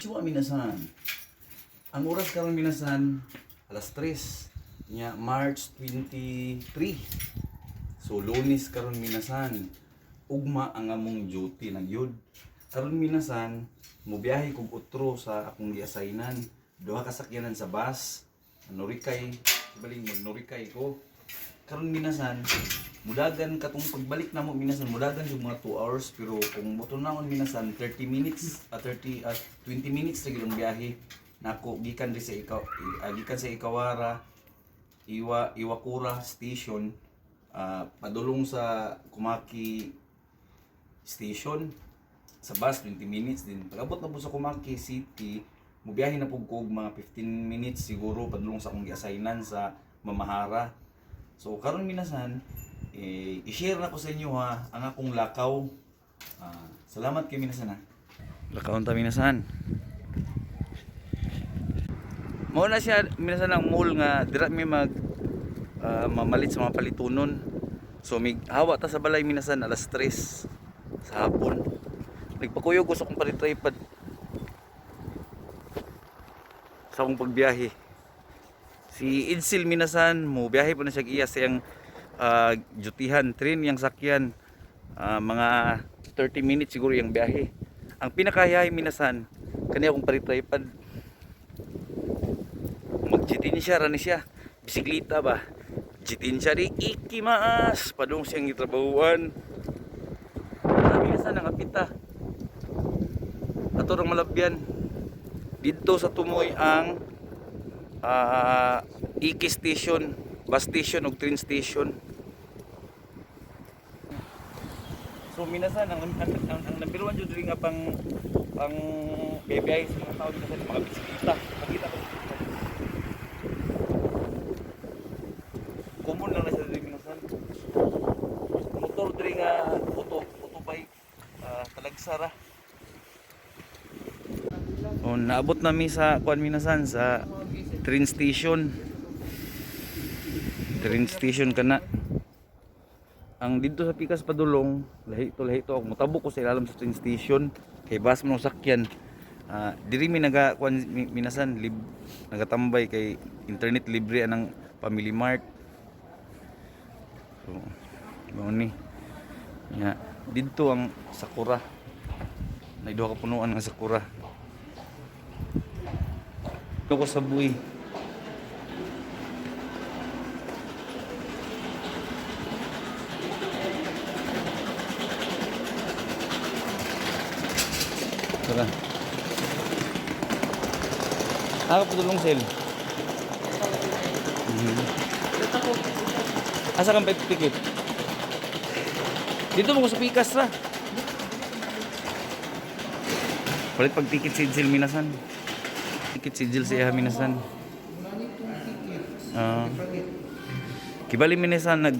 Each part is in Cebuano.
Konnichiwa, minasan. Ang oras karon, minasan, alas 3 nya, March 23. So Lunes karon, minasan. Ugma ang among duty na gyud. Karon, minasan, mobiyahe kog utro sa akong giassignan. Duha ka sakyanan sa bus. Norikay, baling magnorikay ko. Karon, minasan, mudagan katong pagbalik namo, minasan, mudagan jud mga 2 hours, pero kung motunawon, minasan, 30 minutes, 30 20 minutes ra gyud ang biyahe nako gikan diri sa ikaw gikan sa Ikawara Iwakura Station padulong sa Komaki Station sa bus, 20 minutes din. Pag-abot na po sa Komaki City, mubiyahe na pud ko og mga 15 minutes siguro padulong sa akong gi-assignan sa Mamahara. So karon, minasan, eh, i-share na ko sa inyo ha ang akong lakaw. Salamat kay minasan ha. Lakaw ta, minasan. Mao na siya, minasan, ang mall nga dira mi mag mamalit sa mga palitunon. So mig hawa ta sa balay, minasan, alas 3 sa hapon. Nagpakuyog ko sa akong palit tripod sa akong pagbiyahe. Si Idsil, minasan, mo biyahe pa na siya iya sa iyang dutihan, train yang sakyan. Mga 30 minutes siguro yung biyahe. Ang pinakahiyahe, minasan, kani akong palit tripod. Mag siya ra ni siya. Bisikleta ba? Jitin siya di ikimaas. Padung siyang gitrabahuan. Sabi minasan ang apita. Ato rang malabyan. Dito sa tumoy ang Iki Station, bus station ug train station. So minasan, ang number one jud diri nga pang pang biyahe sa mga tao dito sa mga bisikleta. Makita ko. Common lang na siya diri, minasan. Motor diri nga auto auto bike, talagsa ra. Oh, naabot na mi sa kuan, minasan, sa train station. Train station kana. Ang didto sa pikas padulong, lahi to ako motabok ko sa ilalim sa train station kay bus man ang sakyan. Diri mi naga kuan minasan, lib nagatambay kay internet libre anang Family Mart. So, mao ni. Ya, didto ang Sakura. Nay duha ka punuan nga Sakura. Ko sa buhi. Tara. Ako padulong sel. Asa kang ticket? Dito mo ko sa pikas ra. Palit pag ticket si Jill, minasan. Ticket si Jill sa iya, minasan. Ah. Kibali, minasan, nag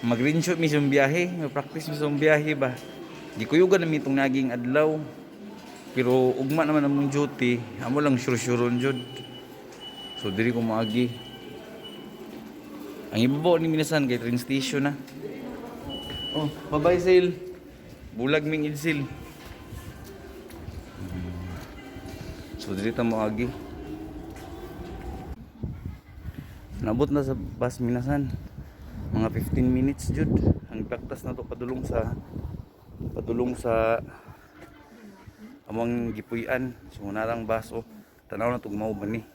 magrinsyo mi sa biyahe, practice mi sa biyahe ba. Gikuyugan na mi itong naging adlaw. Pero ugma naman among duty, amo lang sure-suron jud. So diri ko maagi. Ang ibabaw ni, minasan, kay train station na. Oh, bye-bye, Sil. Bulag ming Idsil. So diri ta moagi. Nabot na sa bus, minasan. Mga 15 minutes jud ang baktas na to padulong sa among gipuy-an. So narang bus oh. Tanaw na tug mao ba ni.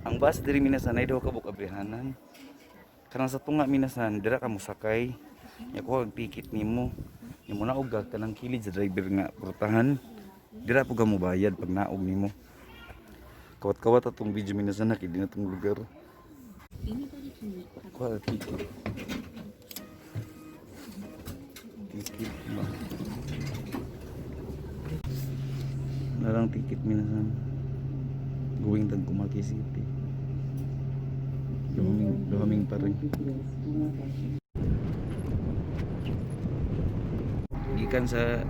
Ang bus diri, minasan, ay daw kabuk abrihanan. Kanang sa tunga, minasan, dira ka mosakay. Nya kuha og ticket nimo. Nimo naog ka kanang kilid sa driver nga portahan. Dira po ka mo bayad pag naog nimo. Kawat-kawat atong video, minasan, na kay di na tong lugar. Kuha og ticket. Ticket ba? Narang ticket, minasan. Going tag Komaki City. Duhaming, duhaming pa rin. Gikan sa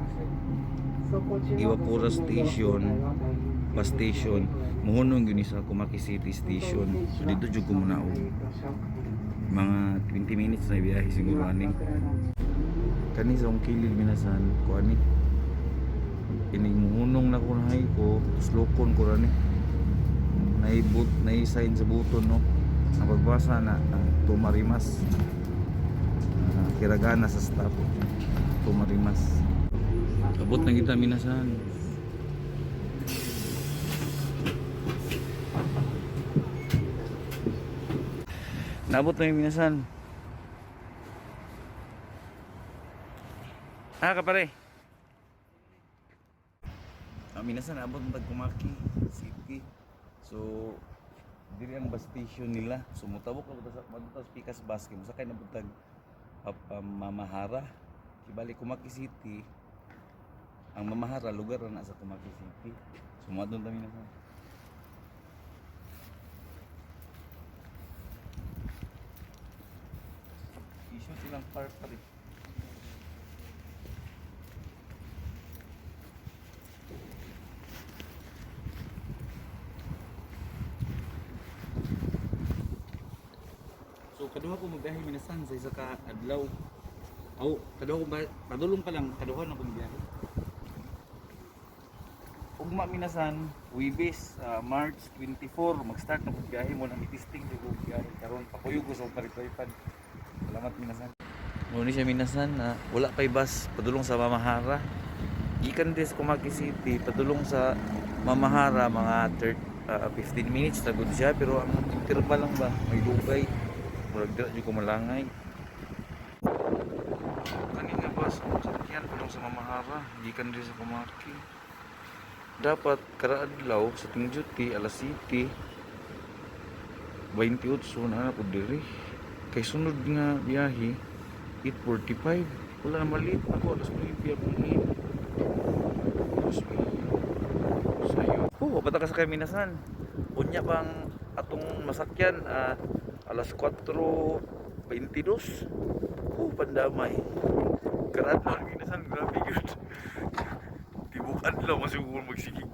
Iwakura Station, bus station, muhunong yun sa Komaki City Station. So dito jud ko muna og mga 20 minutes na biyahe siguro ani. Kani sa akong kilid, minasan, ko ani. Inig muhunong na ko na ko, tuslokon ko ra ni. Naibut, nai-sign sa buton, no. Ang pagbasa na Tumarimas. Kiragana sa stop. Tumarimas. Abot na kita minasan. Naabot na yung minasan. Ah, kapare. Ah, minasan, abot na tag Kumaki City. So, diri ang bus station nila. So, mutabok na buta sa madto sa Pikas bus kay mosakay na butag Mamahara. Kibali Kumaki City. Ang Mamahara lugar ra na sa Kumaki City. So, moadto ta minasan. Issue silang park pa rin. So kaduha ko magbiyahe minasan sa isa ka adlaw. Aw, kaduha ko ba padulong pa lang kaduha na ko magbiyahe. Ugma minasan, Webes, March 24 mag-start na ko biyahe mo nang itisting ko biyahe karon pakuyog ko sa paritripad. Salamat minasan. Mo ni siya minasan na wala pay bus padulong sa Mamahara. Gikan din sa Kumaki City padulong sa Mamahara mga 15 minutes na gud siya, pero ang interval lang ba may dugay. Murag dira jud ko malangay. Kani nga bus ang sakyan padulong sa Mamahara gikan diri sa Kumaki. Dapat kada adlaw sa ting duty alas 7:28 na na ko diri. Kay sunod nga biyahe 8:45. Wala na, malit ako alas 9 akong in. Diyos mio. Sayo. Oh, bata ka sa kay minasan. Unya pang atong masakyan alas 4:22. Oh, pandamay. Karadlo ang minasan, grabe yun. Tibok adlaw masiguro magsigig.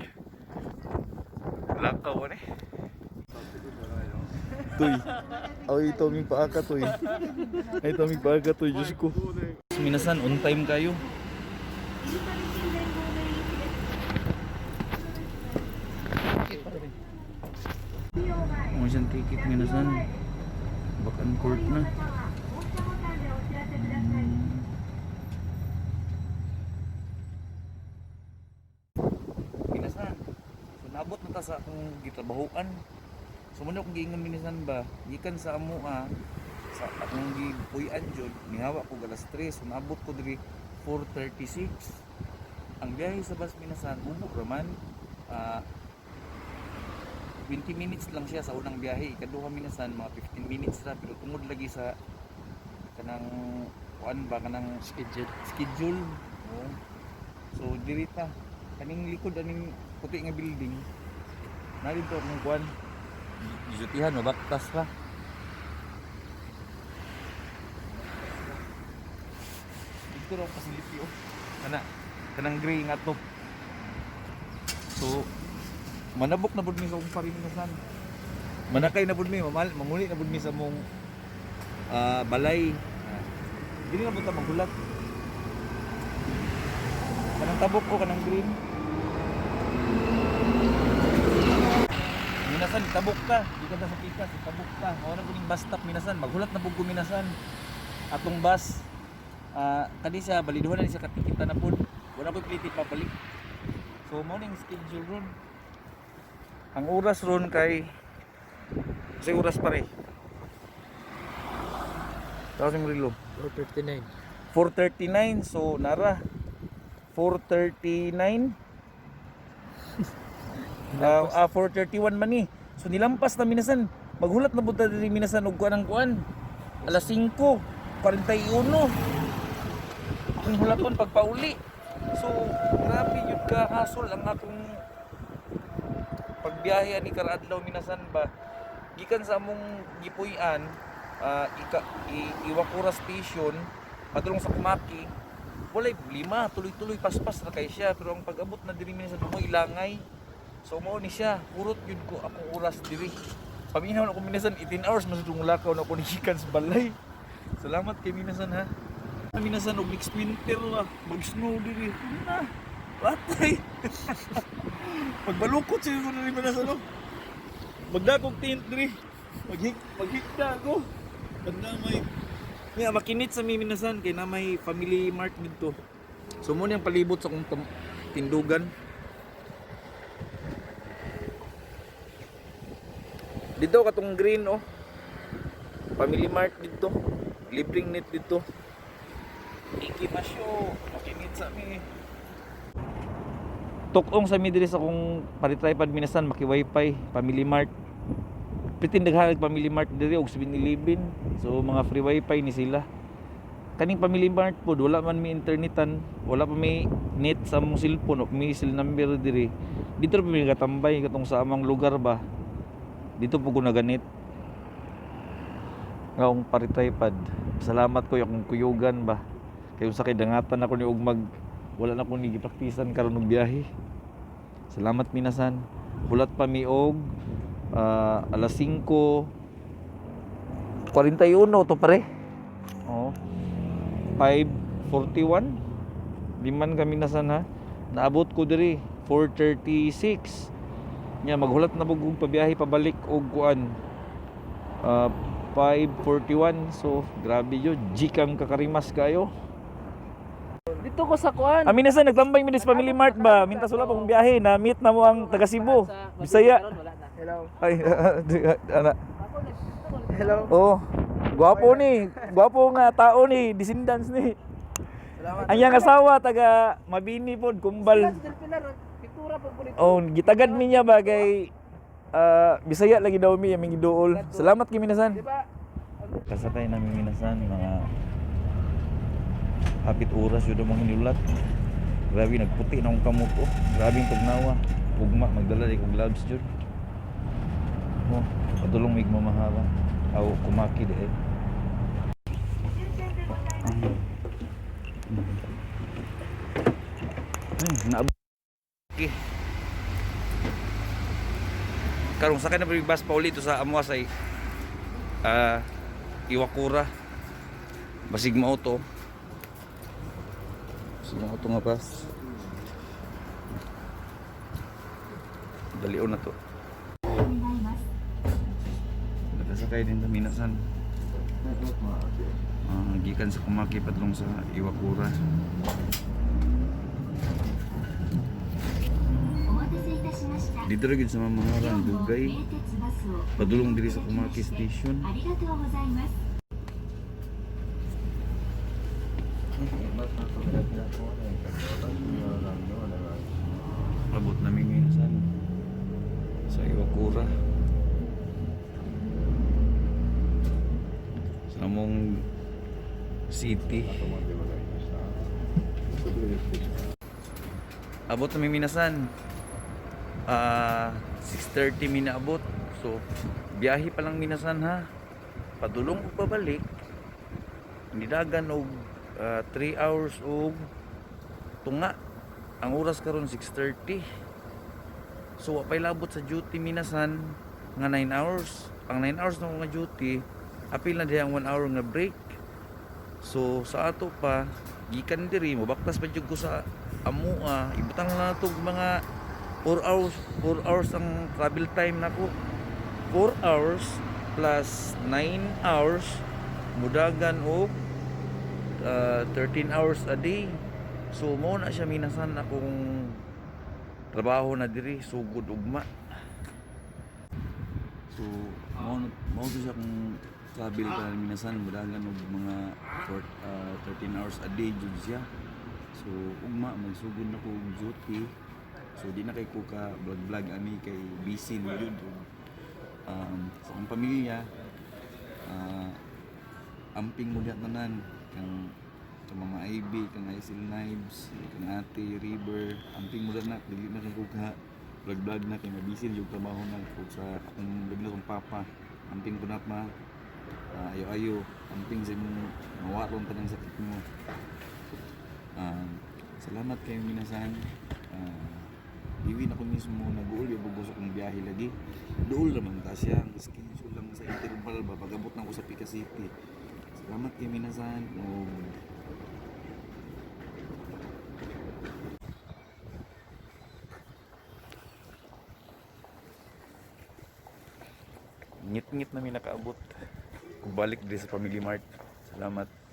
Lakaw ani. Tuy. Ay, ito aming paaka, tuy. Ay, ito aming paaka, tuy. Diyos ko. Minasan, on time kayo. Ang isang ticket, minasan. Back and forth na. Minasan. So, naabot na ta sa akong gitrabahoan. So, muna akong giingon minasan ba, gikan sa amo sa akong gipuy-an jud, nihawa ko alas 3, so naabot ko diri 4:36. Ang biyahe sa bus minasan, ubo raman. 20 minutes lang siya sa unang biyahe. Ikaduha minasan, mga 15 minutes ra, pero tungod lagi sa kanang kuan ba, kanang Schedule. Schedule. Oo. So diri ta kaning likod aning puti nga building. Na dito akong kuan. Gisutihan mabaktas ra. Dito ra ang facility oh. Kana kanang gray nga top. So manabok na pud mi sa umpar minasan. Manakay na pud mi, mamal, manguli na pud mi sa mong balay. Dili na pud ta maghulat. Kanang tabok ko, kanang green. Minasan, tabok ka. Di ka na sa pikas, tabok ka. Mao na kuning bus stop minasan. Maghulat na pud ko minasan. Atong bus. Kadi siya baliduhan na ni siya katikita na pud. Wala ko'y plitit pabalik. So mao ning schedule ron. Ang oras ron kay kasi oras pare. Taas yung relo. 4:59. 4:39, so nara 4:39, 4:31 man ni, so nilampas na minasan. Maghulat na punta diri minasan og kuan ang kuan alas 5:41 akong hulaton pagpauli. So grabe yun ka hasol ang akong pagbiyahe ani karaadlaw minasan ba, gikan sa among gipuy-an Iwakura Station padulong sa Kumaki, walay problema, tuloy-tuloy paspas ra kay siya, pero ang pag-abot na diri minasan mo ilangay. So mao ni siya, kurot yun ko akong oras diri. Paminaw na ko minasan, 18 hours mas lakaw na ko ni gikan sa balay. Salamat kay minasan ha. Minasan og next winter ba, mag snow diri na. Patay. Magbalukot siguro ni Minasan, no? Magdakog tent diri. Maghikda ako. Pag na may Nga, makinit sa mi minasan kay na may Family Mart dito. So mo niyang palibot sa akong tindugan. Dito katong green, oh. Family Mart dito. Libreng net dito. Iki masyo, makinit sa mi. Tukong sa mi diri sa akong pari-tripod minasan maki wifi Family Mart. Pitin daghan Family Mart diri og 7-Eleven. So mga free wifi ni sila. Kaning Family Mart pod wala man mi internetan, wala pa mi net sa among cellphone o mi cell number diri. Dito ra pa mi katambay katong sa amang lugar ba. Dito po ko naganit. Nga akong pari-tripod. Salamat ko akong kuyugan ba. Kay usa kay dangatan ako ni og mag wala na ko ni gipraktisan karon og biyahe. Salamat minasan. Hulat pa mi og alas 5:41 to pare. Oo. 5:41. Di man kami nasan ha. Naabot ko diri 4:36. Nya maghulat na bugog pabiyahe pabalik og kuan. 5:41. So grabe yun. Gkang kakarimas kayo. Dito ko sa kuan. Amin na sa nagtambay mi sa Family Mart ba? Mintas wala pa kong biyahe na meet na mo ang taga Cebu. Bisaya. Hello. Ay, ana. Hello. Oh, gwapo ni. Gwapo nga tao ni, descendants ni. Salamat. Ang iyang asawa taga Mabini pod, Kumbal. Del Pilar, pintura pag ulit. Oh, gitagad mi niya ba kay Bisaya lagi daw mi aming giduol. Salamat kay minasan. Di ba? Kasakay namin minasan mga hapit oras yun ang mga nilulat. Grabe, nagputi na akong kamot. Oh. Grabe yung tugnawa. Ugma, magdala di kong gloves jud. Oh, padulong mig mamahaba. Aw, kumaki di eh. Ay, naabot. Okay. Karong sakay na pa yung bus pa ulit sa Amuas ay Iwakura. Basig mao to. Basig mao to nga bus. Dalion na to. Nakasakay din sa minasan. Gikan sa Kumaki padlong sa Iwakura. お待たせいたしました。 Dito rin sa Mamaharan, 今日も dugay. 名鉄バスを Padulong diri sa Kumaki Station. ありがとうございます。 Abot namin minsan sa Iwakura. Sa among city. Abot namin minasan. 6:30 mi naabot. So, biyahe pa lang minasan ha. Padulong ko pabalik. Nidagan og 3 hours og tunga. Ang oras karon 6:30. So wa pay labot sa duty minasan nga 9 hours. Ang 9 hours na nga duty, apil na diha ang 1 hour nga break. So sa ato pa gikan diri mobaktas pa jud ko sa amua, ibutang na nato og mga 4 hours, 4 hours ang travel time nako. 4 hours plus 9 hours mudagan og 13 hours a day. So mo na siya minasan akong trabaho na diri sugod ugma. So mao to siya kung travel ka minasan mudagan og mga 13 hours a day jud siya. So ugma magsugod na ko og duty. So di na kay ko ka vlog vlog ani kay busy na jud og sa akong pamilya, amping mo diha tanan kang kang Mama Ivy, kang Aisil Knives, kang Ate River, amping mo na dili na kay ko ka vlog vlog na kay mabisi yung trabaho na ug sa akong labi na akong papa. Amping ko na ma. Ayo ayo amping sa imong mawaron tanang sakit mo. Salamat kayo minasan. Iwi na ko mismo nag-uul yung sa kong biyahe lagi. Duol naman ta siya. Ang schedule lang sa interval ba pag-abot na ko sa Pica City. Salamat kay minasan. Og Ngit-ngit na mi nakaabot. Kung balik diri sa Family Mart. Salamat.